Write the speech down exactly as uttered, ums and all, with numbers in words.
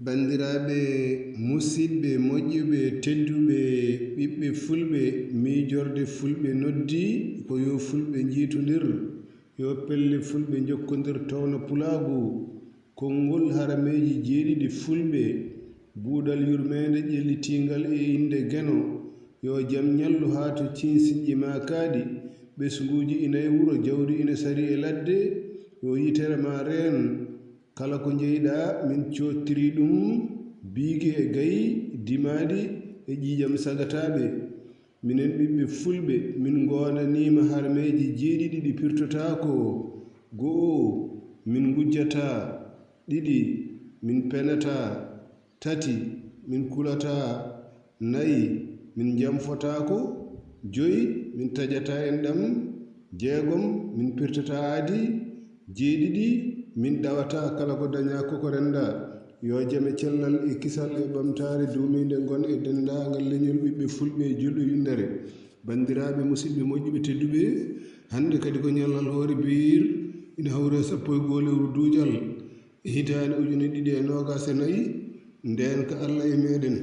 Banndiraaɓe musidɓe moƴƴuɓe tedduɓe, ɓiɓɓe fulɓe, miijorde fulɓe noddi ko yo fulɓe njiitondir, yo pelle fulɓe njokkondir towna pulaagu. Konngol harameeji jeeɗiɗi fulɓe, buuɗal yurmeende ƴellitiingal e innde Geno, yo jam ñallu haa to ciinsinƴi maa kaaɗi, ɓesnguuji ina e wuro, jawdi ina sari e ladde, yo yitere maa reen. Kala ko njeyɗaa, min coottiri ɗum biige e gayi, dimaaɗi e ƴiiƴam sagataaɓe. Minen ɓiɓɓe fulɓe, min ngoonaniima harmeeji jeeɗiɗi ɗi pirtotaako. Go'o, min ngujjataa. Ɗiɗi, min penataa. Tati, min kulataa. Nayi, min njamfotaako. Joyi, min taƴataa enɗam. Jeegom, min pirtataa aadi. Jeeɗiɗi, min ɗawataa kala ko dañaa ko ko renndaa. Yo jam e cellal e kisal e ɓamtaare duumiinde ngon e denndaangal leñol ɓiɓɓe fulɓe e julɓe winndere. Banndiraaɓe musidɓe moƴƴuɓe tedduɓe, hannde kadi ko ñallal hoore biir, ina hawri e sappo e goo lewru duujal e hitaande ujine ɗiɗi e noogaas e nayi, ndeen ka Alla e meeɗen.